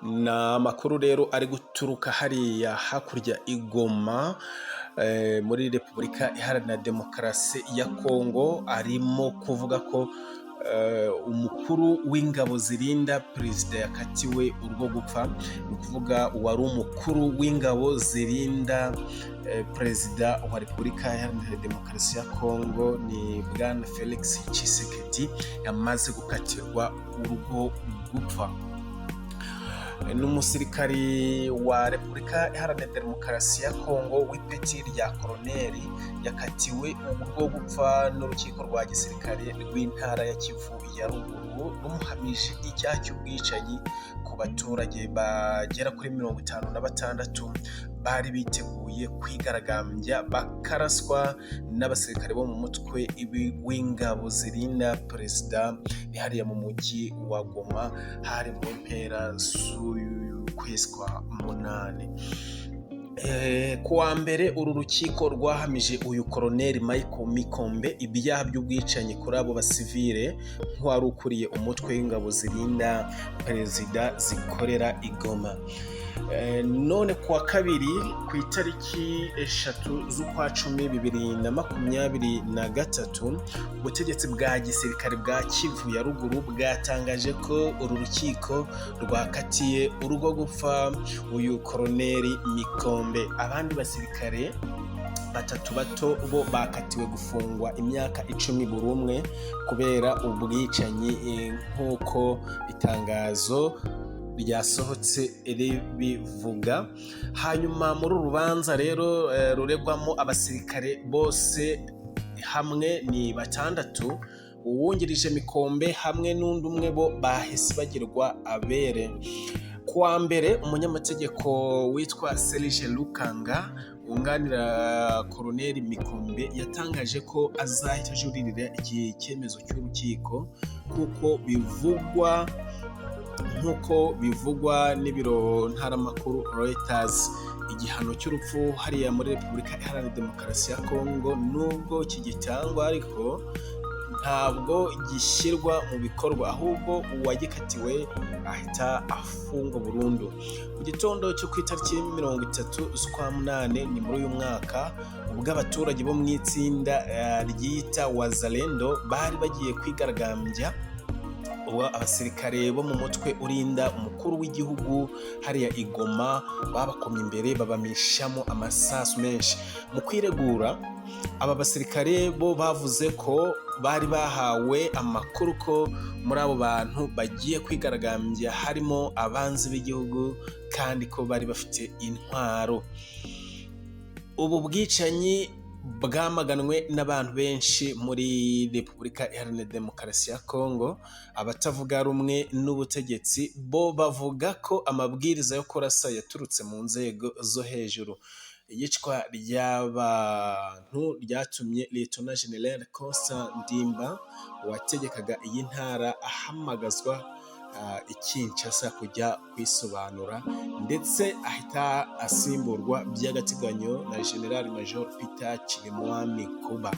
Ni amakuru rero ari guturuka hariya hakurya i Goma, muri Repubulika Iharanira Demokarasi ya Kongo, arimo kuvuga ko umukuru w'ingabo zirinda perezida yakatiwe urwo gupfa. Ni ukuvuga uwari umukuru w'ingabo zirinda perezida wa Repubulika Iharanira Demokarasi ya Kongo, ni bwana Felix Tshisekedi, yamaze gukatirwa urwo gupfa. Ni umusirikari wa Repubulika Iharanira Demokarasi ya Kongo w'ipeti rya koroneri, yakatiwe urwo gupfa n'urukiko rwa gisirikare rw'intara ya Kivu ya Ruguru, rumuhamije icyaha cy'ubwicanyi ku baturage bagera kuri 56 bari biteguye kwigaragambya, bakaraswa n'abasirikare bo mu mutwe w'ingabo zirinda perezida hariya mu mujyi wa Goma. Hari mu mpera z'ukwezi kwa munani. Ku wa mbere uru rukiko rwahamije uyu koroneri Michael Mikombe ibyaha by'ubwicanyi kuri abo basivile, nk'uwari ukuriye umutwe w'ingabo zirinda perezida zikorera i Goma. None ku wa kabiri, ku itariki 3 z'ukwa 10 2023, ubutegetsi bwa gisirikare bwa Kivu ya Ruguru bwatangaje ko uru rukiko rwakatiye urwo gupfa uyu koroneri Mikombe. Abandi basirikare batatu bato bo bakatiwe gufungwa imyaka 10 buri umwe kubera ubwicanyi, nk'uko itangazo ryasohotse ribivuga. Hanyuma muri uru rubanza rero, ruregwamo abasirikare bose hamwe ni batandatu. Uwungirije Mikombe hamwe n'undi umwe bo bahise bagirwa abere. Ku wa mbere, umunyamategeko witwa Serge Lukanga wunganira koroneri Mikombe yatangaje ko azahita ajuririra iki cyemezo cy'urukiko, kuko bivugwa, nk'uko bivugwa n'ibiro ntaramakuru Reuters. Igihano cy'urupfu hariya muri Repubulika Iharanira Demokarasi ya Kongo, nubwo kigitangwa, ariko ntabwo gishyirwa mu bikorwa, ahubwo uwagikatiwe ahita afungwa burundu. Mu gitondo cyo ku itariki 30 z'ukwa munani, ni muri uyu mwaka, ubwo abaturage bo mu itsinda ryiyita Wazalendo bari bagiye kwigaragambya, ubwo abasirikare bo mu mutwe urinda umukuru w'igihugu hariya i Goma babakomye imbere, babamishamo amasasu menshi. Mu kwiregura, aba basirikare bo bavuze ko bari bahawe amakuru ko muri abo bantu bagiye kwigaragambya harimo abanzi b'igihugu, kandi ko bari bafite intwaro. Ubu bwicanyi bwamaganwe n'abantu benshi muri Repubulika Iharanira Demokarasi ya Kongo. Abatavuga rumwe n'ubutegetsi bo bavuga ko amabwiriza yo kurasa yaturutse mu nzego zo hejuru. Iyicwa ry'abantu ryatumye Lieutenant General Constant Ndima wategekaga iyi ntara ahamagazwa i Kinshasa kujya kwisobanura, ndetse ahita asimburwa by'agateganyo na General Major Peter Chirimwami Kuba.